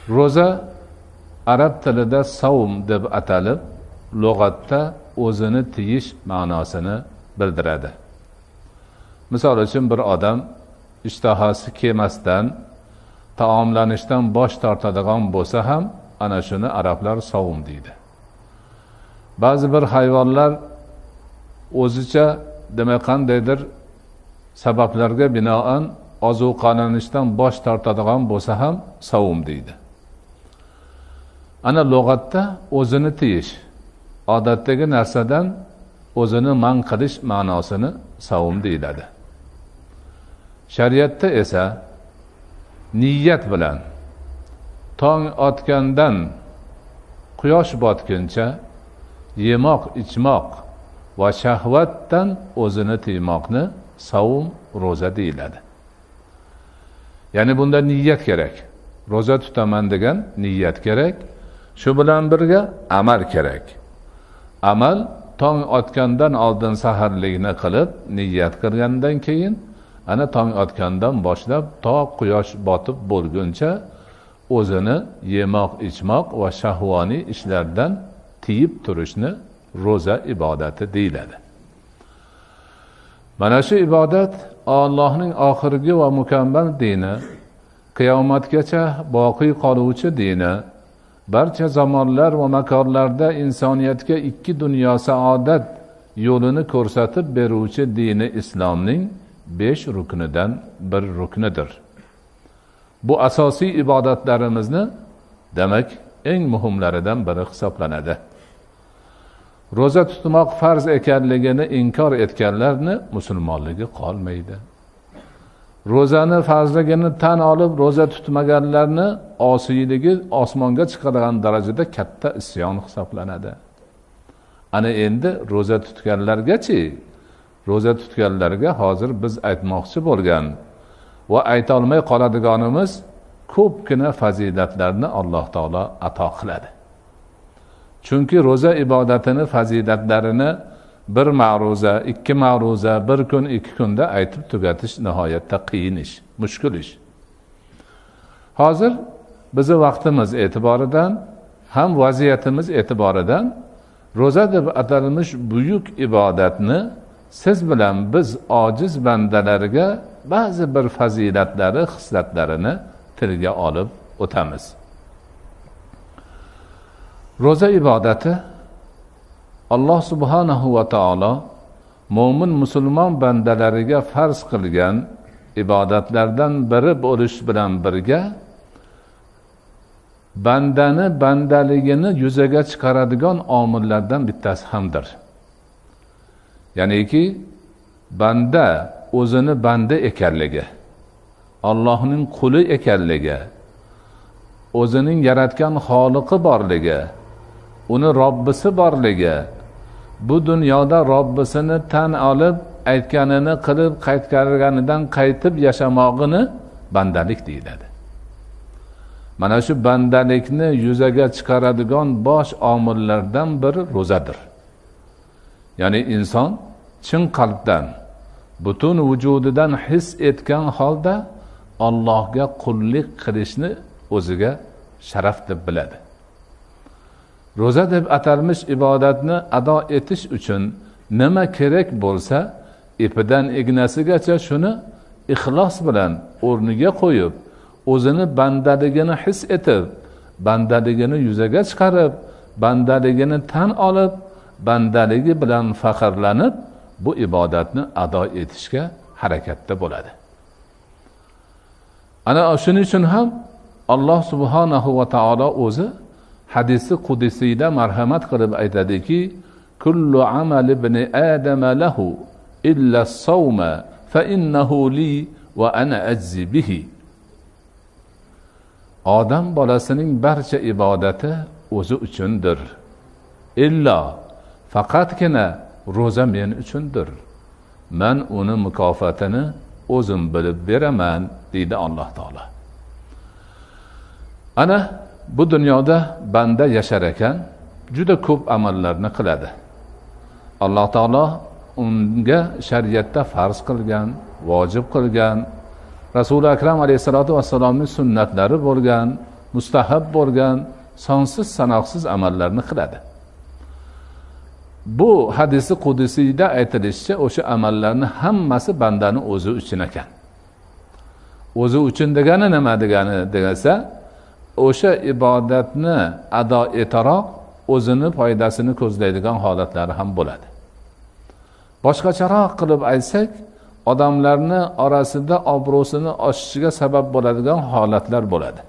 Ro'za arab tilida savm deb atalib, lug'atda o'zini tiyish ma'nosini bildiradi. Misol uchun bir odam ishtahasi kelmasdan taomlanishdan bosh tortadigan bo'lsa ham ana shuni arablar savm deydi. Ba'zi bir hayvonlar o'zicha demak qandaydir sabablarga binoan ozuqalanishdan bosh tortadigan bo'lsa ham savm deydi. Ana lug'atda o'zini tiyish, odatdagi narsadan o'zini man qilish ma'nosini savm deyiladi. Shariatda esa niyat bilan tong otgandan quyosh botguncha yemoq, ichmoq va shahvatdan o'zini tiymoqni savm, ro'za deyiladi. Ya'ni bunda niyat kerak. Ro'za tutaman degan niyat kerak. Shu bilan birga amal kerak. Amal tong otgandan oldin saharlikni qilib, niyat qilgandan keyin ana tong otgandan boshlab to quyosh botib bo'lguncha o'zini yemoq, ichmoq va shahvoniy ishlardan tiyib turishni ro'za ibodati deyiladi. Mana shu ibodat Allohning oxirgi va mukammal dini, qiyomatgacha boqiy qoluvchi dini, barcha zamonlar va makonlarda insoniyatga ikki dunyo saodat yo'lini ko'rsatib beruvchi dini islomning 5 ruknidan bir ruknidir. Bu asosiy ibodatlarimizni demak eng muhimlaridan biri hisoblanadi. Ro'za tutmoq farz ekanligini inkor etganlarni musulmonligi qolmaydi. Ro'zani farzligini tan olib ro'za tutmaganlarni osiyligi osmonga chiqadigan darajada katta isyon hisoblanadi. Ana endi ro'za tutganlargachi, ro'za tutganlarga hozir biz aytmoqchi bo'lgan va aytolmay qoladiganimiz ko'pgina fazilatlarni Alloh taolo ato qiladi. Chunki ro'za ibodatini fazilatlarini bir ma'ruza, ikki ma'ruza, bir kun, ikki kunda aytib tugatish nihoyatda qiyin ish, mushkul ish. Hozir bizi vaqtimiz e'tiboridan ham vaziyatimiz e'tiboridan ro'za deb atalmish buyuk ibodatni siz bilan biz ojiz bandalarga ba'zi bir fazilatlari, xislatlarini tilga olib o'tamiz. Ro'za ibodati Alloh subhanahu va taolo mo'min musulmon bandalariga farz qilgan ibodatlardan biri bo'lish bilan birga bandani bandaligini yuzaga chiqaradigan omillardan bittasi hamdir. Ya'niki banda o'zini banda ekanligi, Allohning quli ekanligi, o'zining yaratgan xoliqi borligi, uni Robbisi borligi, bu dunyoda Robbisini tan olib, aytganini qilib, qaytarganidan qaytib yashamog'ini bandalik deyiladi. Mana shu bandalikni yuzaga chiqaradigan bosh omillardan biri ro'zadir. Ya'ni inson chin qalbdan, butun vujudidan his etgan holda Allohga qullik qilishni o'ziga sharaf deb biladi. Ro'za deb atalmish ibodatni ado etish uchun nima kerak bo'lsa, ipidan ignasigacha shuni ixlos bilan o'rniga qo'yib, o'zini bandaligini his etib, bandaligini yuzaga chiqarib, bandaligini tan olib, bandaligi bilan faxrlanib, bu ibodatni ado etishga harakatda bo'ladi. Ana shuning uchun ham Alloh subhanahu va taolo o'zi hadisi qudusiyda marhamat qilib aytadiki, kullu amali ibn adama lahu illa as-sawma fa innahu li va ana ajzi bihi. Odam bolasining barcha ibodati o'zi uchundir. Illo faqatgina ro'za men uchundir. Men uni mukofotini o'zim bilib beraman, deydi Alloh taolo. Ana bu dunyoda banda yashar ekan, juda ko'p amallarni qiladi. Alloh taolo unga shariatda farz qilgan, vojib qilgan, Rasuli Akram alayhisolatu vassalomning sunnatlari bo'lgan mustahab bo'lgan sonsiz sanoqsiz amallarni qiladi. Bu hadisi qudusiyda aytilishicha o'sha amallarni hammasi bandani o'zi uchun ekan. O'zi uchun degani nima degani desa, o'sha ibodatni ado etaroq o'zini foydasini ko'zlaydigan holatlari ham bo'ladi. Boshqacharoq qilib aytsak, odamlarni orasida obro'sini oshishiga sabab bo'ladigan holatlar bo'ladi.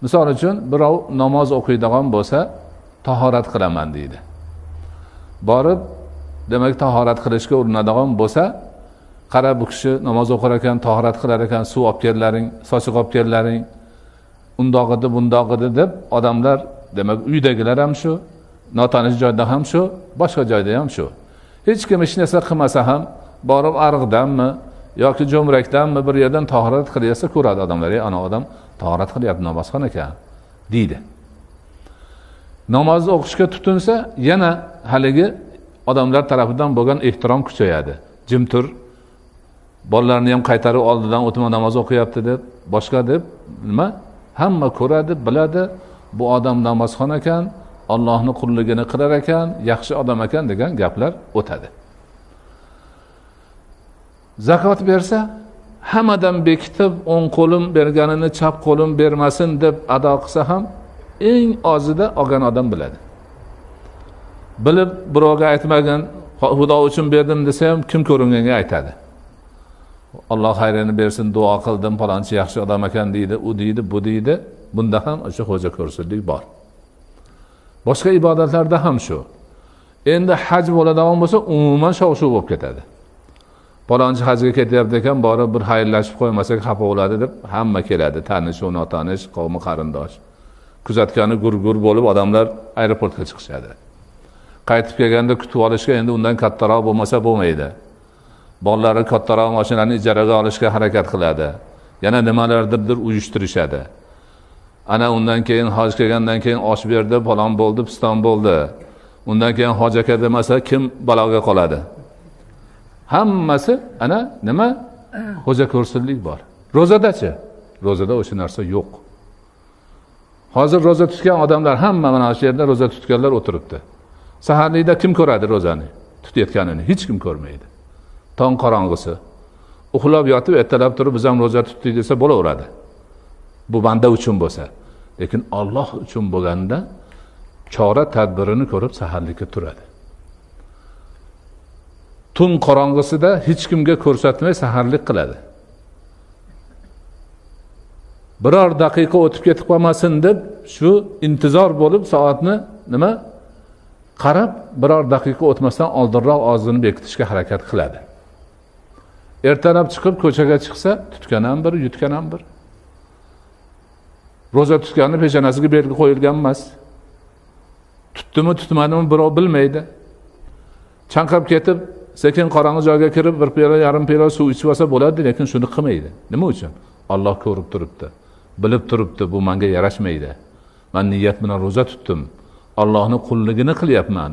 Misol uchun, birov namoz o'qiydigan bo'lsa, tahorat qilaman deydi. Borib, demak, tahorat qilishga urinadigan bo'lsa, qara bu kishi namoz o'qir ekan, tahorat qilar ekan, suv olib kellaring, sochiq olib kellaring, undoq edi, bundoq edi deb odamlar, demak, uydagilar ham shu, notanish joyda ham shu, boshqa joyda ham shu. Hech kim hech narsa qilmasa ham, borib ariqdanmi yoki jo'mrakdanmi bir yerdan tahorat qilyapsa ko'radi odamlar, ana odam tahorat qilyapti, namozxon ekan deydi. Namozni o'qishga tutinsa, yana haligi odamlar tarafidan bo'lgan ehtirom kuchayadi. Jim tur, bolalarni ham qaytarib oldidan o'tma namoz o'qiyapti deb, boshqa deb nima? Hamma ko'radi, biladi, bu odam namozxon ekan, Allohning qulligini qilar ekan, yaxshi odam ekan degan gaplar o'tadi. Zakot bersa, hammadan bekitib, o'ng qo'lim berganini chap qo'lim bermasin deb ado qilsa ham, eng ozida olgan odam biladi. Bilib birovga aytmagan, Xudo uchun berdim desa ham kim ko'ringanga aytadi. Alloh xayrini bersin, duo qildim, falonchi yaxshi odam ekan deydi, u deydi, bu deydi. Bunda ham o'sha xo'ja ko'rsinlik bor. Boshqa ibodatlarda ham shu. Endi haj bo'ladigan bo'lsa, umuman shov-shuv bo'lib ketadi. Falonchi hajga ketyapti ekan, borib bir xayrlashib qo'ymasak xafa bo'ladi deb hamma keladi, tanish va notanish, qavmi qarindosh. Kuzatgani gur-gur bo'lib odamlar aeroportga chiqishadi. Qaytib kelganda kutib olishga endi undan kattaroq bo'lmasa bo'lmaydi. Bolalari kattaroq mashinani ijaraga olishga harakat qiladi. Yana nimalardirdir uyushtirishadi. Ana undan keyin hoj kelgandan keyin osh berdi, falon bo'ldi, piston bo'ldi. Undan keyin hoj aka demasa kim baloga qoladi? Hammasi ana nima? Xo'ja ko'rsinlik bor. Ro'zadachi? Ro'zada o'sha narsa yo'q. Hozir ro'za tutgan odamlar hamma mana shu yerda ro'za tutganlar o'tiribdi. Saharlikda kim ko'radi ro'zani? Tutayotganini hech kim ko'rmaydi. Tong qorong'isi. Uxlab yotib ertalab turib biz ham ro'za tutdik desa bo'laveradi. Bu banda uchun bo'lsa, lekin Alloh uchun bo'lganda chora tadbirini ko'rib saharlikka turadi. Tun qorong'isida hech kimga ko'rsatmay saharlik qiladi. Biror daqiqa o'tib ketib qolmasin deb shu intizor bo'lib soatni nima qarab biror daqiqa o'tmasdan oldinroq og'zini bekitishga harakat qiladi. Ertalab chiqib ko'chaga chiqsa tutgan ham bir, yutgan ham bir. Ro'za tutganni peshonasiga belgi qo'yilgan emas. Tutdimi, tutmadimi birov bilmaydi. Chanqab ketib sekin qorong'i joyga kirib bir piyola, yarim piyola suv ichib olsa bo'ladi, lekin shuni qilmaydi. Nima uchun? Alloh ko'rib turibdi, bilib turibdi, bu menga yarashmaydi. Men niyat bilan ro'za tutdim. Allohning qulligini qilyapman,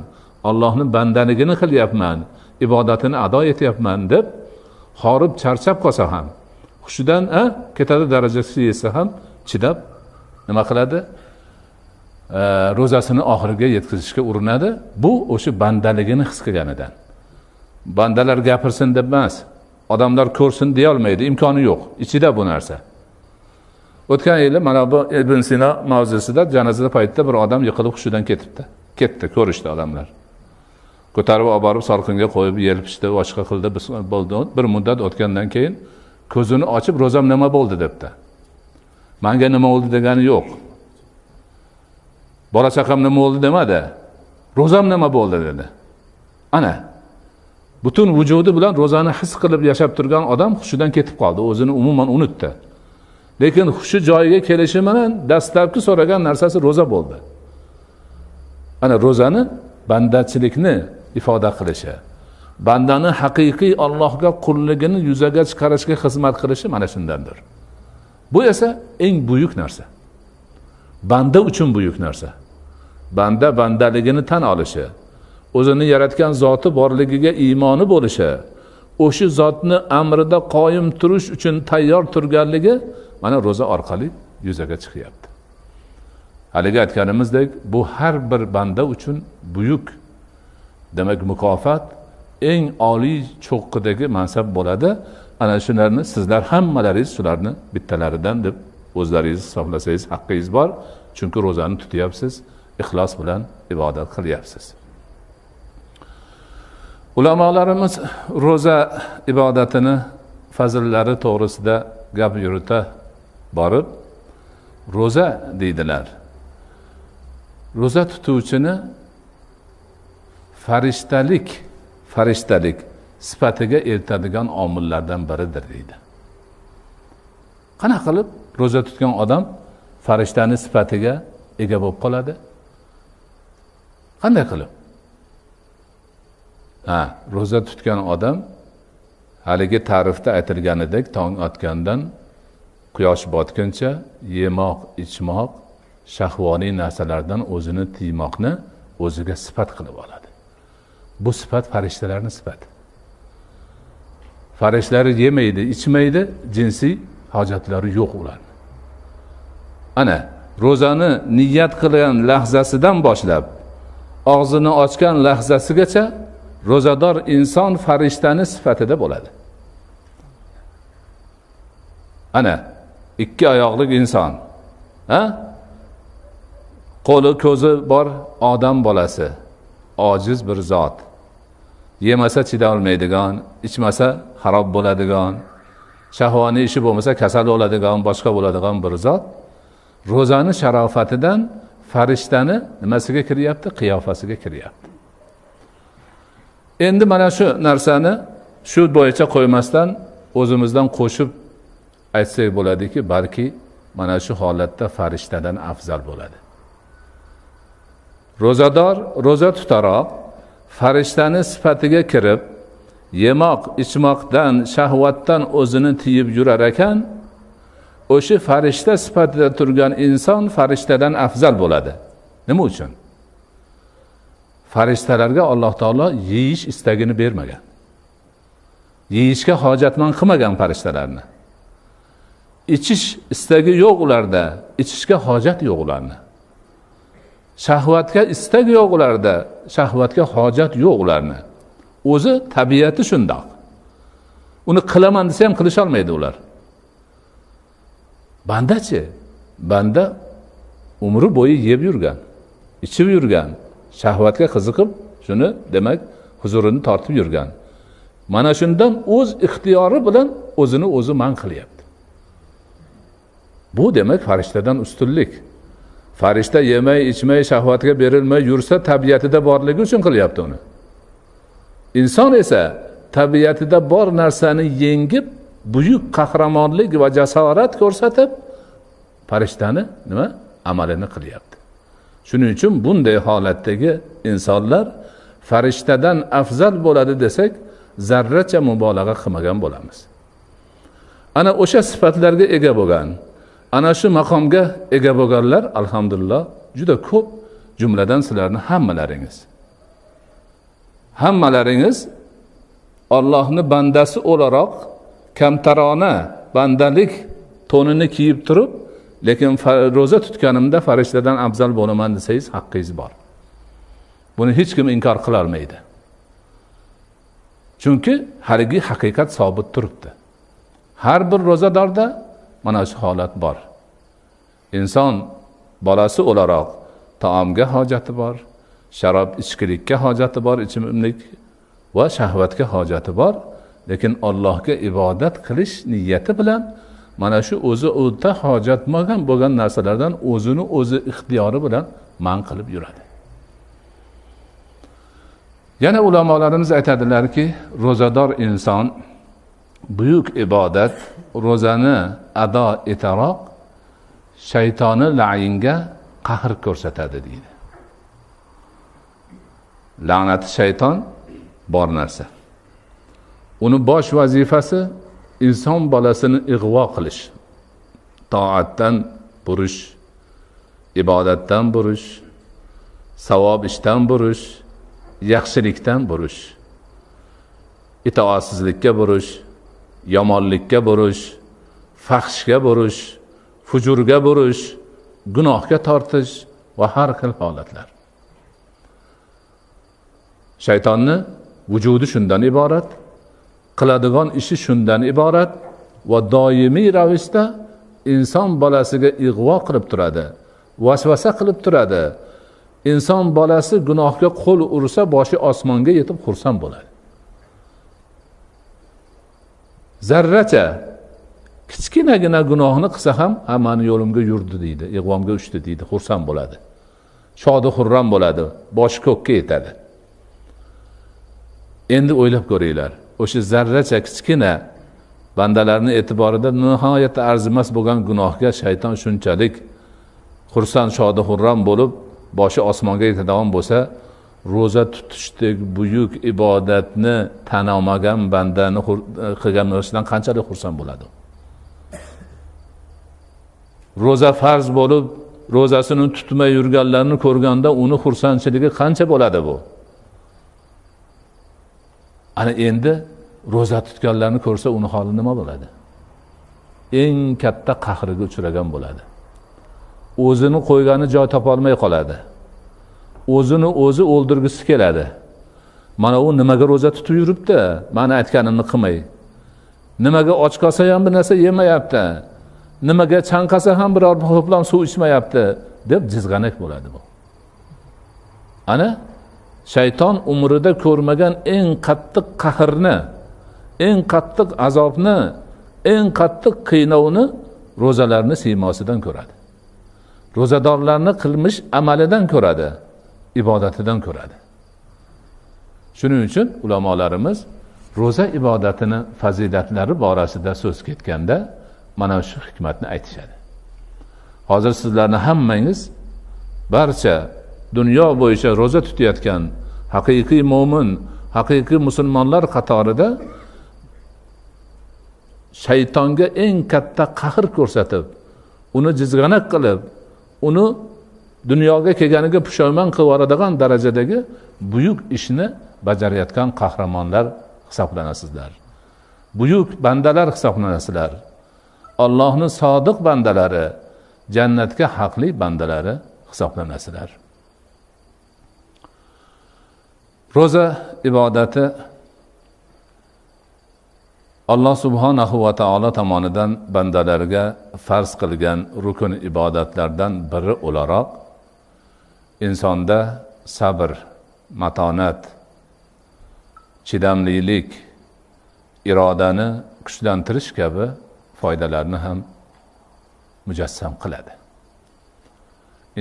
Allohning bandaligini qilyapman, ibodatini ado etyapman deb horib charchab qolsa ham, hushidan ketadi darajasiga yetsa ham chidab nima qiladi? Ro'zasini oxiriga yetkazishga urinadi. Bu o'sha bandaligini his qilganidan. Bandalar gapirsin deb emas, odamlar ko'rsin deya olmaydi, imkoni yo'q. Ichida bu narsa. O'tgan yili mana bu Ibn Sino mavzusida janozada paytida bir odam yiqilib hushidan ketibdi. Ketdi, ko'rishdi odamlar. Ko'tarib olib borib salqinga qo'yib yelpishdi, boshqa qildi, bo'ldi. Bir muddat o'tgandan keyin ko'zini ochib ro'zam nima bo'ldi debdi. Menga nima bo'ldi degani yo'q. Bola chaqam nima bo'ldi demadi. Ro'zam nima bo'ldi dedi. Ana butun vujudi bilan ro'zani his qilib yashab turgan odam hushidan ketib qoldi, o'zini umuman unutdi. Lekin hushi joyiga kelishi bilan dastlabki so'ragan narsasi ro'za bo'ldi. Ana ro'zani bandachilikni ifoda qilishi, bandani haqiqiy Allohga qulligini yuzaga chiqarishga xizmat qilishi mana shundandir. Bu esa eng buyuk narsa. Banda uchun buyuk narsa. Banda bandaligini tan olishi, o'zini yaratgan zoti borligiga iymoni bo'lishi, o'sha zotni amrida qoyim turish uchun tayyor turganligi mana ro'za orqali yuzaga chiqyapti. Haligi aytganimizdek, bu har bir banda uchun buyuk, demak, mukofot, eng oliy cho'qqidagi mansab bo'ladi. Ana shularni sizlar hammalaringiz shularni bittalaridan deb o'zlaringiz hisoblasangiz haqqingiz bor, chunki ro'zani tutyapsiz, ixlos bilan ibodat qilyapsiz. Ulamolarimiz ro'za ibodatini fazillari to'g'risida gap yurita borib, ro'za deydilar. Ro'za tutuvchini farishtalik sifatiga eltadigan omillardan biridir deydi. Qanaqa qilib ro'za tutgan odam farishtani sifatiga ega bo'lib qoladi? Qanday qilib? Ha, ro'za tutgan odam haligi ta'rifda aytilganidek tong otgandan quyosh botguncha yemoq, ichmoq, shahvoniy narsalardan o'zini tiymoqni o'ziga sifat qilib oladi. Bu sifat farishtalarning sifati. Farishtalar yemaydi, ichmaydi, jinsiy hojatlari yo'q ularning. Ana ro'zani niyat qilgan lahzasidan boshlab og'zini ochgan lahzasigacha ro'zador inson farishtani sifatida bo'ladi. Ana ikki oyoqli inson, ha? Qo'li ko'zi bor odam bolasi, ojiz bir zot. Yemasa chida olmaydigan, ichmasa xarob bo'ladigan, shahvoniy ishi bo'lmasa kasal bo'ladigan, boshqa bo'ladigan bir zot ro'zani sharofatidan farishtani nimasiga kiryapti? Qiyofasiga kiryapti. Endi mana shu narsani shu bo'yicha qo'ymasdan o'zimizdan qo'shib aytsak bo'ladiki, balki mana shu holatda farishtadan afzal bo'ladi. Ro'zador ro'za tutaroq farishtani sifatiga kirib, yemoq, ichmoqdan, shahvatdan o'zini tiyib yurar ekan, o'sha farishta sifatida turgan inson farishtadan afzal bo'ladi. Nima uchun? Farishtalarga Alloh taolo yeyish istagini bermagan. Yeyishga hojatmand qilmagan farishtalarni. Ichish istagi yo'q ularda, ichishga hojat yo'q ularni. Shahvatga istak yo'q ularda, shahvatga hojat yo'q ularni. O'zi tabiati shundoq. Uni qilaman desa ham qilisha olmaydi ular. Bandachi, banda umri bo'yi yeb yurgan, ichib yurgan, shahvatga qiziqib, shuni demak huzurini tortib yurgan. Mana shundan o'z ixtiyori bilan o'zini o'zi man qilyapti. Bu demak farishtadan ustunlik. Farishta yemay, ichmay, shahvatga berilmay yursa tabiatida borligi uchun qilyapti uni. Inson esa tabiatida bor narsani yengib, buyuk qahramonlik va jasorat ko'rsatib, farishtani nima amalini qilyapti. Shuning uchun bunday holatdagi insonlar farishtadan afzal bo'ladi desak, zarracha mubolag'a qilmagan bo'lamiz. Ana o'sha sifatlarga ega bo'lgan, ana shu maqomga ega bo'lganlar alhamdulillah juda ko'p, jumladan sizlarni hammalaringiz. Hammalaringiz Allohning bandasi o'laroq kamtarona bandalik to'nini kiyib turib, lekin ro'za tutganimda farishtadan afzal bo'laman desangiz haqqingiz bor. Buni hech kim inkor qila olmaydi. Chunki haligi haqiqat sobit turibdi. Har bir ro'zadorda mana shu holat bor. Inson bolasi o'laroq taomga hojati bor, sharob ichkilikka hojati bor, ichimlik va shahvatga hojati bor, lekin Allohga ibodat qilish niyati bilan mana shu o'zi o'ta hojatmagan bo'lgan narsalardan o'zini o'zi ixtiyori bilan man qilib yuradi. Yana ulamolarimiz aytadilarki, ro'zador inson buyuk ibodat ro'zani ado etaroq shaytoni la'inga qahr ko'rsatadi deydi. La'nati shayton bor narsa. Uni bosh vazifasi inson bolasini ig'vo qilish, toatdan burish, ibodatdan burish, savob ishdan burish, yaxshilikdan burish, itoatsizlikka burish, yomonlikka burish, fahshga burish, fujurga burish, gunohga tortish va har xil holatlar. Shaytonni vujudi shundan iborat, qiladigan ishi shundan iborat va doimiy ravishda inson bolasiga ig'vo qilib turadi, vasvasa qilib turadi. Inson bolasi gunohga qo'l ursa, boshi osmonga yetib xursand bo'ladi. Zarracha kichkinagina gunohni qilsa ham, ha, meni yo'limga yurdi deydi, ig'vomga uchdi deydi, xursand bo'ladi. Shodi xurram bo'ladi, boshi ko'kka yetadi. Endi o'ylab ko'ringlar, o'sha zarracha kichkina bandalarning e'tiborida nihoyatda arzimas bo'lgan gunohga shayton shunchalik xursand, shodi xurram bo'lib, boshi osmonga yetadigan bo'lsa, ro'za tutishdek buyuk ibodatni tan olmagan bandani qilgan narsadan qanchalik xursand bo'ladi? Ro'za farz bo'lib, ro'zasini tutmay yurganlarni ko'rganda uni xursandchiligi qancha bo'ladi bu? Ana endi ro'za tutganlarni ko'rsa uni holi nima bo'ladi? Eng katta qahriga uchragan bo'ladi. O'zini qo'ygani joy topolmay qoladi. O'zini o'zi o'ldirgisi keladi. Mana u nimaga ro'za tutib yuribdi? Meni aytganimni qilmay. Nimaga och qolsa ham bir narsa yemayapti? Nimaga chanqasa ham biror ho'plam suv ichmayapti deb jizg'anak bo'ladi bu. Ana shayton umrida ko'rmagan eng qattiq qahrni, eng qattiq azobni, eng qattiq qiynovni ro'zalarni siymosidan ko'radi. Ro'zadorlarni qilmish amalidan ko'radi, ibodatidan ko'radi. Shuning uchun ulamolarimiz ro'za ibodatini fazilatlari borasida so'z ketganda mana shu hikmatni aytishadi. Hozir sizlarni hammangiz barcha dunyo bo'yicha ro'za tutayotgan haqiqiy mo'min, haqiqiy musulmonlar qatorida shaytonga eng katta qahr ko'rsatib, uni jizg'anak qilib, uni dunyoga kelganiga pushaymon qilib yuboradigan darajadagi buyuk ishni bajarayotgan qahramonlar hisoblanasizlar. Buyuk bandalar hisoblanasizlar. Allohning sodiq bandalari, jannatga haqli bandalari hisoblanasizlar. Ro'za ibodati Alloh subhanahu va taolo tomonidan bandalarga farz qilgan rukun ibodatlardan biri o'laroq insonda sabr, matonat, chidamlilik, irodani kuchlantirish kabi foydalarni ham mujassam qiladi.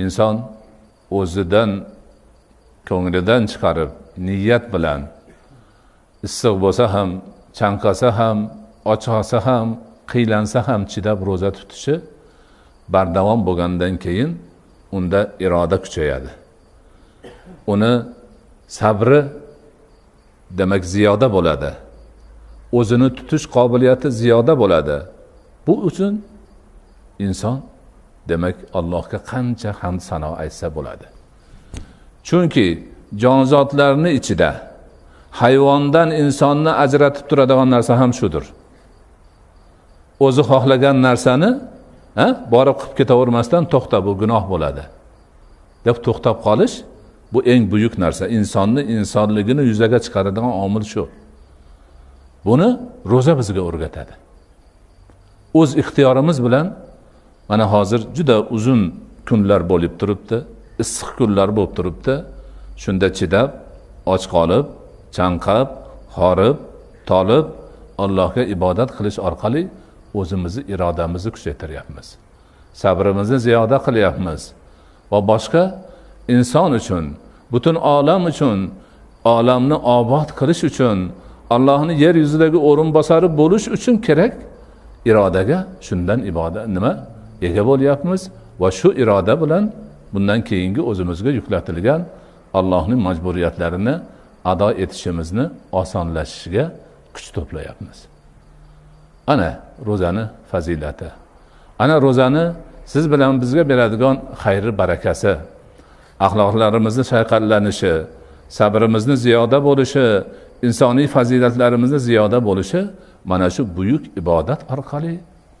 Inson o'zidan, ko'nglidan chiqarib, niyat bilan issiq bo'lsa ham, chanqasa ham, och qolsa ham, qiylansa ham chidab ro'za tutishi bardavom bo'lgandan keyin unda iroda kuchayadi. Uni sabri demak ziyoda bo'ladi. O'zini tutish qobiliyati ziyoda bo'ladi. Bu uchun inson demak Allohga qancha hamd sano aytsa bo'ladi. Chunki jonzotlarning ichida hayvondan insonni ajratib turadigan narsa ham shudir. O'zi xohlagan narsani borib qilib ketavermasdan to'xta, bu gunoh bo'ladi deb to'xtab qolish bu eng buyuk narsa. Insonni insonligini yuzaga chiqaradigan omil shu. Buni ro'za bizga o'rgatadi. O'z ixtiyorimiz bilan mana hozir juda uzun kunlar bo'lib turibdi, issiq kunlar bo'lib turibdi. Shunda chidab, och qolib, chanqab, horib, tolib Allohga ibodat qilish orqali o'zimizni irodamizni kuchaytiryapmiz. Sabrimizni ziyoda qilyapmiz. Va boshqa inson uchun, butun olam uchun, olamni obod qilish uchun, Allohning yer yuzidagi o'rinbosari bo'lish uchun kerak irodaga shundan ibodat nima ega bo'lyapmiz va shu iroda bilan bundan keyingi o'zimizga yuklatilgan Allohning majburiyatlarini ado etishimizni osonlashishiga kuch to'playapmiz. Ana ro'zani fazilati. Ana ro'zani siz bilan bizga beradigan xayri barakasi, axloqlarimizni shayqallanishi, sabrimizni ziyoda bo'lishi, insoniy fazilatlarimizni ziyoda bo'lishi mana shu buyuk ibodat orqali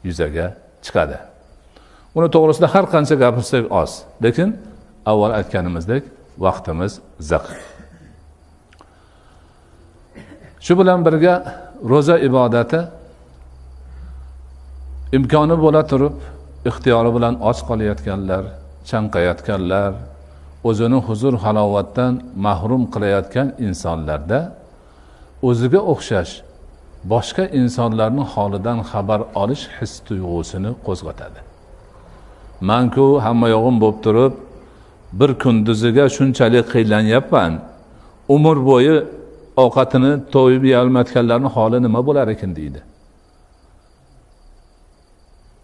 yuzaga chiqadi. Uni to'g'risida har qancha gapirsak oz, lekin avval aytganimizdek vaqtimiz ziq. Shu bilan birga ro'za ibodati imkoni bo'la turib ixtiyori bilan och qolayotganlar, chanqayotganlar, o'zini huzur halovatdan mahrum qilayotgan insonlarda o'ziga o'xshash boshqa insonlarning holidan xabar olish his tuyg'usini qo'zg'atadi. Man-ku hamma yo'g'im bo'lib turib bir kunduziga shunchalik qiynalanyapman, umr bo'yi ovqatini to'yib yeyolmayotganlarning holi nima bo'lar ekan deydi.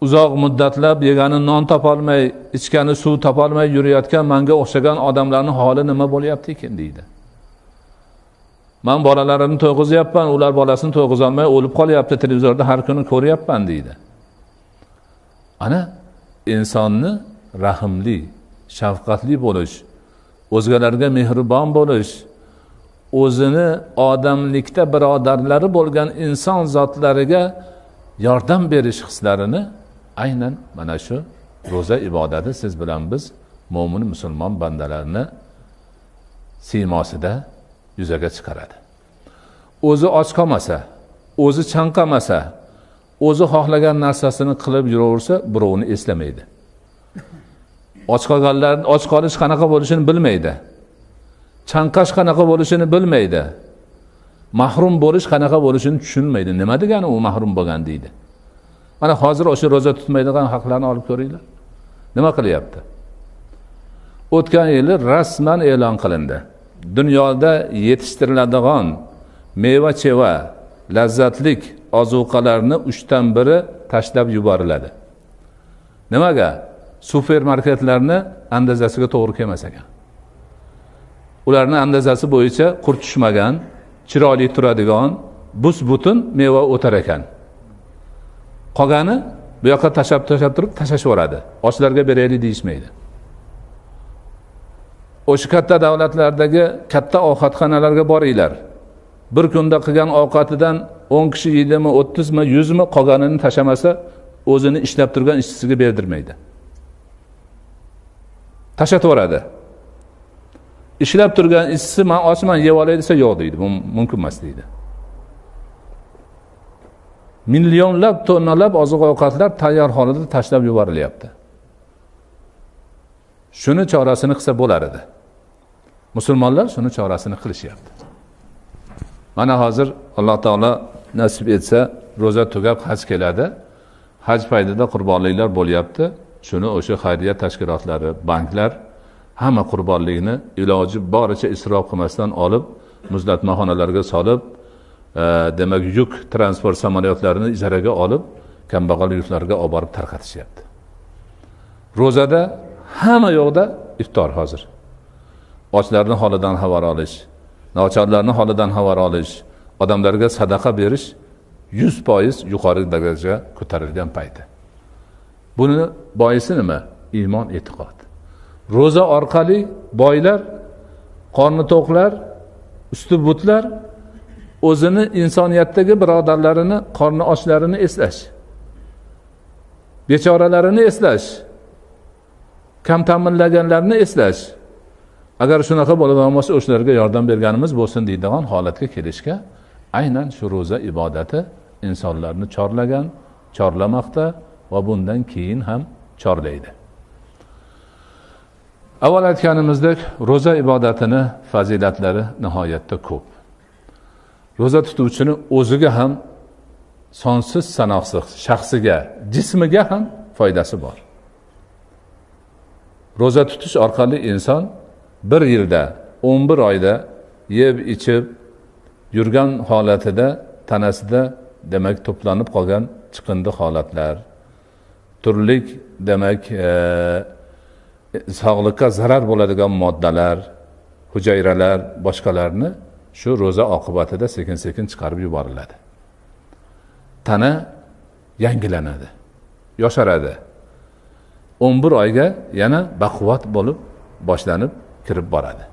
Uzoq muddatlab yegani non topolmay, ichgani suv topolmay yurayotgan menga o'xshagan odamlarning holi nima bo'lyapti ekan deydi. Men bolalarimni to'yg'izyapman, ular bolasini to'yg'izolmay o'lib qolyapti, televizorda har kuni ko'ryapman deydi. Ana insonni rahimli, shafqatli bo'lish, o'zgalarga mehribon bo'lish, o'zini odamlikda birodarlari bo'lgan inson zotlariga yordam berish hislarini aynan mana shu ro'za ibodati siz bilan biz mo'min musulmon bandalarini siymosida yuzaga chiqaradi. O'zi och qolmasa, o'zi chanqamasa, o'zi xohlagan narsasini qilib yuraversa, birovni eslamaydi. Och qolganlar och qolish qanaqa bo'lishini bilmaydi. Chanqash qanaqa bo'lishini bilmaydi. Mahrum bo'lish qanaqa bo'lishini tushunmaydi. Nima degani u mahrum bo'lgan deydi. Mana hozir o'sha ro'za tutmaydigan haqlarni olib ko'ringlar. Nima qilyapti? O'tgan yili rasman e'lon qilindi. Dunyoda yetishtiriladigan meva-cheva, lazzatlik ozuqalarni 1/3 tashlab yuboriladi. Nimaga? Supermarketlarni andazasiga to'g'ri kelmas ekan. Ularning andazasi bo'yicha qurt tushmagan, chiroyli turadigan, bus-butun meva o'tar ekan. Qolgani bu yoqqa tashlab turib tashlashib yuboradi. Ochlarga beraylik deyishmaydi. O'sha katta davlatlardagi katta ovqatxonalarga boringlar. Bir kunda qilgan ovqatidan 10 kishi yeydimi, 30 mi, 100 mi qolganini tashamasa, o'zini ishlab turgan ishchisiga berdirmaydi. Tashatib yuboradi. Ishlab turgan ishchisi men ochman, yeb olay desa, yo'q deydi, bu mumkin emas deydi. Millionlab tonnalab oziq-ovqatlar tayyor holida tashlab yuborilyapti. Shuni chorasini qilsa bo'lar edi. Musulmonlar shuni chorasini qilishyapti. Mana hozir Alloh taolo nasib etsa, ro'za tugab haj keladi. Haj paytida qurbonliklar bo'lyapti. Shuni o'sha xayriya tashkilotlari, banklar hamma qurbonlikni iloji boricha isrof qilmasdan olib, muzlatmaxonalarga solib, demak yuk transport samolyotlarini ijaraga olib, kambag'al yurtlarga olib borib tarqatishyapti. Ro'zada hamma yo'qda iftor hozir. Ochlarning holidan xabar olish, nochorlarning holidan xabar olish, odamlarga sadaqa berish 100% yuqori darajaga ko'tarilgan payti. Buni boisi nima? Iymon, e'tiqod. Ro'za orqali boylar, qorni to'qlar, usti butlar o'zini insoniyatdagi birodarlarini, qorni ochlarini eslash, bechoralarini eslash, kam ta'minlaganlarni eslash. Agar shunaqa bo'ladigan bo'lsa, o'shalarga yordam berganimiz bo'lsin deydigan holatga kelishga aynan shu ro'za ibodati insonlarni chorlagan, chorlamoqda va bundan keyin ham chorlaydi. Avval aytganimizdek, ro'za ibodatini fazilatlari nihoyatda ko'p. Ro'za tutuvchini o'ziga ham sonsiz sanoqsiz shaxsiga, jismiga ham foydasi bor. Ro'za tutish orqali inson bir yilda 11 oyda yeb ichib yurgan holatida tanasida demak to'planib qolgan chiqindi holatlar, turli demak sog'liqqa zarar bo'ladigan moddalar, hujayralar, boshqalarni shu ro'za oqibatida sekin-sekin chiqarib yuboriladi. Tana yangilanadi, yosharadi. 11 oyga yana baquvvat bo'lib boshlanib kirib boradi.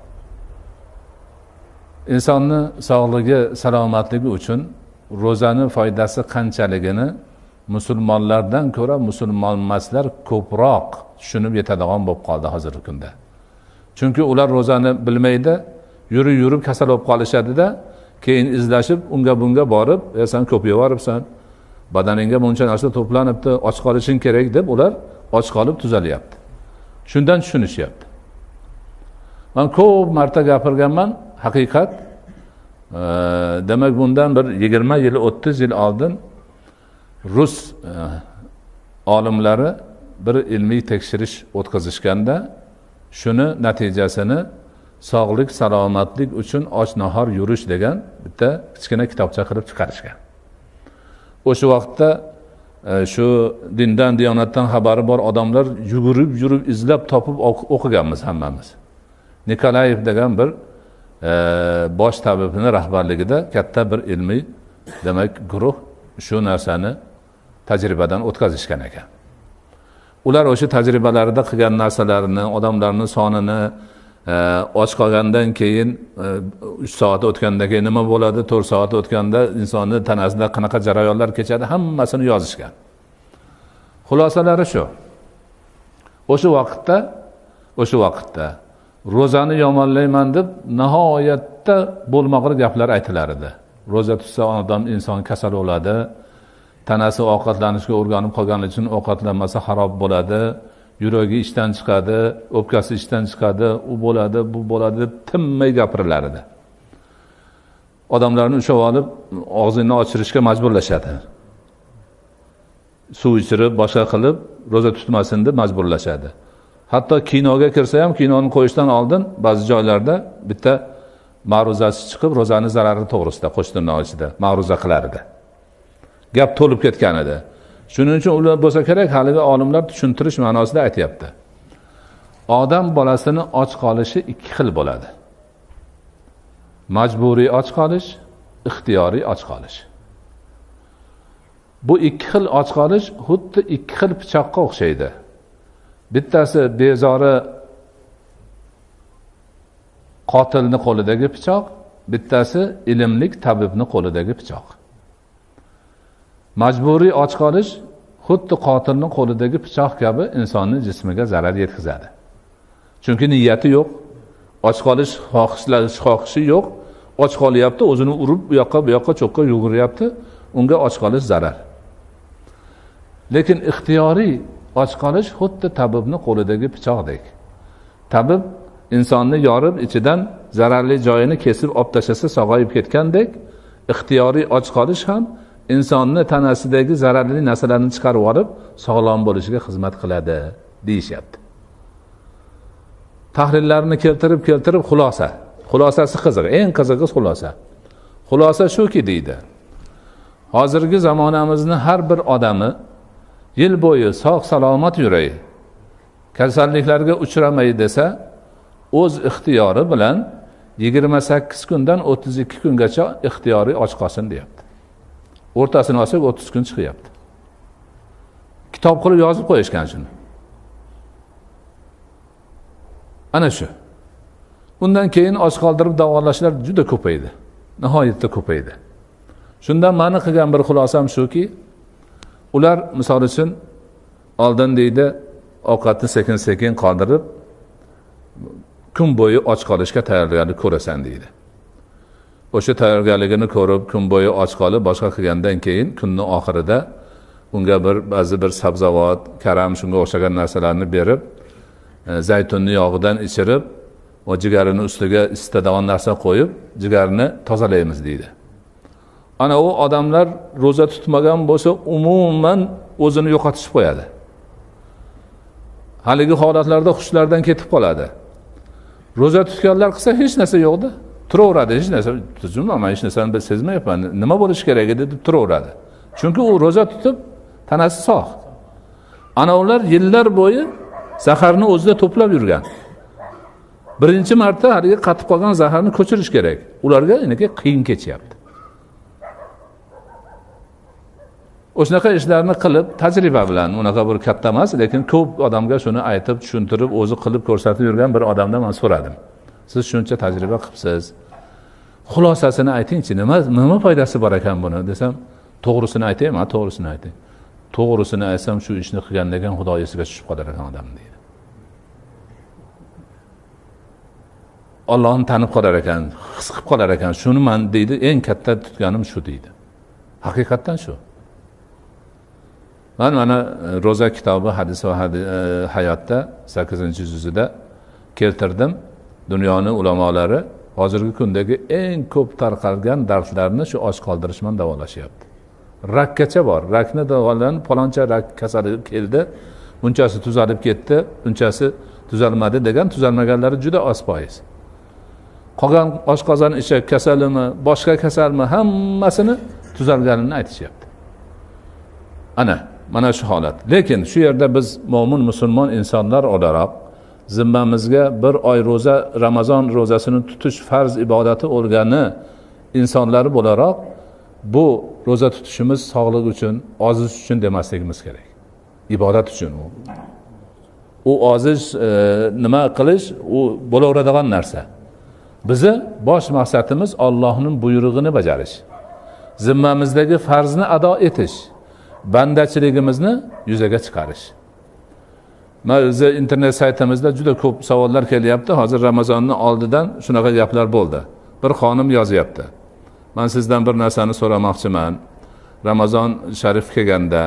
Insonni sog'ligi, salomatligi uchun ro'zani foydasi qanchaligini musulmonlardan ko'ra musulmonmaslar ko'proq tushunib yetadigan bo'lib qoldi hozirgi kunda. Chunki ular ro'zani bilmaydi, yurib kasal bo'lib qolishadi-da, keyin izlashib unga bunga borib, sen ko'p yevoribsan, badaningga buncha narsa to'planibdi, och qolishing kerak deb ular och qolib tuzalyapti. Shundan tushunishyapti. Men ko'p marta gapirganman, haqiqat. Demak, bundan bir 20 yil, 30 yil oldin rus olimlari bir ilmiy tekshirish o'tkazishganda shuni natijasini sog'lik, salomatlik uchun och nahor yurish degan bitta kichkina kitobcha qilib chiqarishgan. O'sha vaqtda shu dindan, diyonatdan xabari bor odamlar yugurib yurib izlab topib o'qiganmiz hammamiz. Nikolayev degan bir bosh tabibning rahbarligida katta bir ilmiy, demak, guruh shu narsani tajribadan o'tkazishgan ekan. Ular o'sha tajribalarida qilgan narsalarini, odamlarning sonini, och qolgandan keyin 3 soat o'tgandan keyin nima bo'ladi, 4 soat o'tganda insonning tanasida qanaqa jarayonlar kechadi, hammasini yozishgan. Xulosalari shu. O'sha vaqtda ro'zani yomonlayman deb nihoyatda bo'lmag'ir gaplar aytilar edi. Ro'za tutsa odam, inson kasal bo'ladi, tanasi ovqatlanishga o'rganib qolgani uchun ovqatlanmasa xarob bo'ladi, yuragi ishdan chiqadi, o'pkasi ishdan chiqadi, u bo'ladi, bu bo'ladi deb tinmay gapirilar edi. Odamlarni ushlab olib, og'zini ochirishga majburlashadi. Suv ichirib, boshqa qilib, ro'za tutmasin deb majburlashadi. Hatto kinoga kirsa ham kinoni qo'yishdan oldin ba'zi joylarda bitta ma'ruzasi chiqib, ro'zani zarari to'g'risida qo'shtirnoq ichida ma'ruza qilar edi. Gap to'lib ketgan edi. Shuning uchun ular bo'lsa kerak, haligi olimlar tushuntirish ma'nosida aytyapti. Odam bolasini och qolishi ikki xil bo'ladi. Majburiy och qolish, ixtiyoriy och qolish. Bu ikki xil och qolish xuddi ikki xil pichoqqa o'xshaydi. Bittasi bezori qotilning qo'lidagi pichoq, bittasi ilmlik tabibning qo'lidagi pichoq. Majburiy och qolish xuddi qotilning qo'lidagi pichoq kabi insonning jismiga zarar yetkazadi. Chunki niyati yo'q, och qolish xohishi yo'q, och qolyapti, o'zini urib u yoqqa bu yoqqa cho'qqa yuguryapti, unga och qolish zarar. Lekin ixtiyoriy och qolish xuddi tabibning qo'lidagi pichoqdek. Tabib insonni yorib ichidan zararli joyini kesib olib tashlasa sog'ayib ketgandek, ixtiyoriy och qolish ham insonni tanasidagi zararli narsalarni chiqarib olib sog'lom bo'lishiga xizmat qiladi deyishyapti. Tahlillarni keltirib xulosa. Xulosasi qiziq, eng qizig'i xulosa. Xulosa shuki deydi. Hozirgi zamonamizni har bir odami yil bo'yi sog' salomat yuray, kasalliklarga uchramay desa, o'z ixtiyori bilan 28 kundan 32 kungacha ixtiyoriy och qolsin deyapti. O'rtasini olsak 30 kun chiqyapti. Kitob qilib yozib qo'yishgan shuni. Ana shu. Undan keyin och qoldirib davolashlar juda ko'paydi. Nihoyatda ko'paydi. Shundan ma'ni qilgan bir xulosam shuki, ular misol uchun oldin deydi, ovqatni sekin-sekin qoldirib kun bo'yi och qolishga tayyorgarlik ko'rasan deydi. O'sha tayyorgarligini ko'rib, kun bo'yi och qolib boshqa qilgandan keyin kunning oxirida unga bir ba'zi bir sabzavot, karam shunga o'xshagan narsalarni berib, zaytunni yog'idan ichirib, va jigarini ustiga isitadigan narsa qo'yib, jigarini tozalaymiz deydi. Ana u odamlar ro'za tutmagan bo'lsa, umuman o'zini yo'qotishib qo'yadi. Haligi holatlarda hushlardan ketib qoladi. Ro'za tutganlar qilsa hech narsa yo'qda, turaveradi, hech narsa, tuzumman, men hech narsani sezmayapman, nima bo'lishi kerak edi deb turaveradi. Chunki u ro'za tutib tanasi sog'. Ana ular yillar bo'yi zaharni o'zida to'plab yurgan. Birinchi marta haligi qatib qolgan zaharni ko'chirish kerak. Ularga inaki qiyin kechyapti. O'shanaqa ishlarni qilib, tajriba bilan, unaqa bir katta emas, lekin ko'p odamga shuni aytib, tushuntirib, o'zi qilib ko'rsatib yurgan bir odamdan men so'radim. Siz shuncha tajriba qilibsiz. Xulosasini aytingchi, nima foydasi bor ekan buni desam, to'g'risini aytaymi? Ha, to'g'risini ayting. To'g'risini aytsam, shu ishni qilgandan keyin Xudo esiga tushib qolar ekan odam deydi. Allohni tanib qolar ekan, his qilib qolar ekan. Shuni men deydi, eng katta tutganim shu deydi. Haqiqatdan shu. Men mana ro'za kitobi hadis va hayotda 8-juzida keltirdim. Dunyoni ulamolari hozirgi kundagi eng ko'p tarqalgan dardlarni shu och qoldirish bilan davolashyapti. Rakkacha bor. Rakni davolanib, paloncha rak kasali keldi, bunchasi tuzalib ketdi, bunchasi tuzalmadi degan, tuzalmaganlari juda oz foiz. Qolgan oshqozon ichak kasalimi, boshqa kasalmi, hammasini tuzalganini aytishyapti. Ana, mana shu holat. Lekin shu yerda biz mo'min musulmon insonlar o'laroq zimmamizga bir oy ro'za, Ramazon ro'zasini tutish farz ibodati bo'lgani insonlari bo'laroq bu ro'za tutishimiz sog'lik uchun, ozish uchun demasligimiz kerak. Ibodat uchun u. U ozish, nima qilish, u bo'laveradigan narsa. Bizi bosh maqsadimiz Allohning buyrug'ini bajarish. Zimmamizdagi farzni ado etish, bandachiligimizni yuzaga chiqarish. Mana o'zi internet saytimizda juda ko'p savollar kelyapti. Hozir Ramazonning oldidan shunaqa gaplar bo'ldi. Bir xonim yozyapti. Men sizdan bir narsani so'ramoqchiman. Ramazon sharif kelganda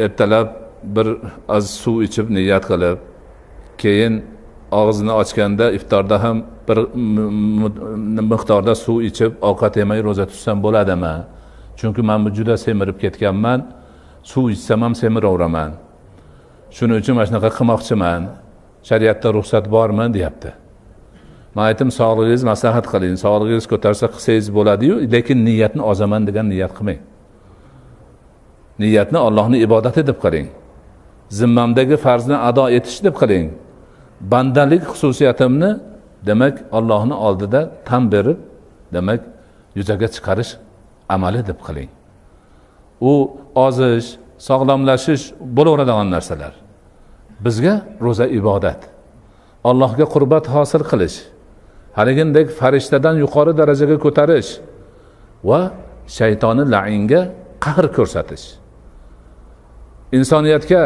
ertalab bir oz suv ichib niyat qilib, keyin og'zini ochganda iftorda ham bir miqdorda suv ichib ovqat yemay ro'za tutsam bo'ladimi? Chunki men bu juda semirib ketganman, suv ichsam ham semiraveraman. Shuning uchun mana shunaqa qilmoqchiman. Shariatda ruxsat bormi, deyapti. Men aytdim, sog'lig'ingiz maslahat qiling, sog'lig'ingiz ko'tarsa qilsangiz bo'ladi-yu, lekin niyatni ozaman degan niyat qilmang. Niyatni Allohning ibodati deb qiling. Zimmamdagi farzni ado etish deb qiling. Bandalik xususiyatimni demak Allohning oldida tan berib, demak yuzaga chiqarish amali deb qiling. U ozish, sog'lomlashish bo'laveradigan narsalar. Bizga ro'za ibodat. Allohga qurbat hosil qilish, haligindek farishtadan yuqori darajaga ko'tarish va shaytoni la'inga qahr ko'rsatish. Insoniyatga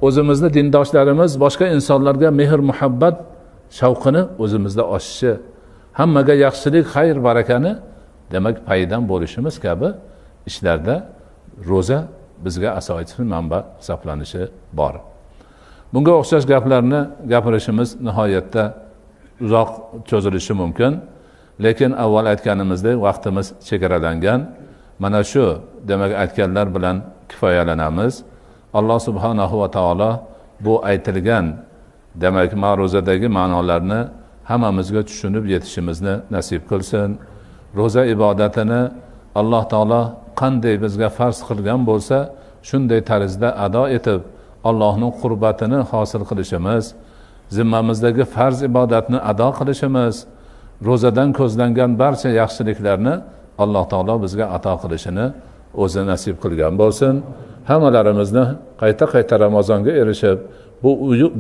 o'zimizni dindoshlarimiz, boshqa insonlarga mehr muhabbat shavqini o'zimizda oshishi, hammaga yaxshilik, xayr barakani demak paydan bo'lishimiz kabi ishlarda ro'za bizga asosiy manba hisoblanishi bor. Bunga o'xshash gaplarni gapirishimiz nihoyatda uzoq cho'zilishi mumkin, lekin avval aytganimizdek vaqtimiz chegaralangan. Mana shu demak aytganlar bilan kifoyalanamiz. Alloh subhanahu va taolo bu aytilgan demak ma'ruzadagi ma'nolarni hammamizga tushunib yetishimizni nasib qilsin. Ro'za ibodatini Alloh taolo qanday bizga farz qilgan bo'lsa, shunday tarzda ado etib, Allohning qurbatini hosil qilishimiz, zimmamizdagi farz ibodatni ado qilishimiz, ro'zadan ko'zlangan barcha yaxshiliklarni Alloh taolo bizga ato qilishini o'zi nasib qilgan bo'lsin. Hammalarimizni qayta-qayta Ramazonga erishib, bu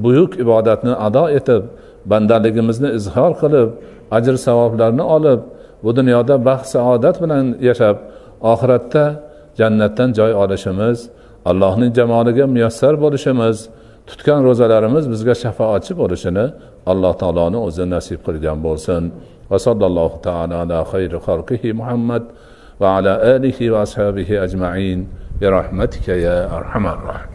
buyuk ibodatni ado etib, bandaligimizni izhor qilib, ajr savoblarni olib, bu dunyoda baxt saodat bilan yashab, oxiratda jannatdan joy olishimiz, Allohning jamoliga muyassar bo'lishimiz, tutgan ro'zalarimiz bizga shafoatchi bo'lishini Alloh taoloning o'zi nasib qilgan bo'lsin. Va sallallohu taala ala xayri xalqihi Muhammad va ala alihi va ashabihi ajmain bi rahmatika ya arhamar rohim.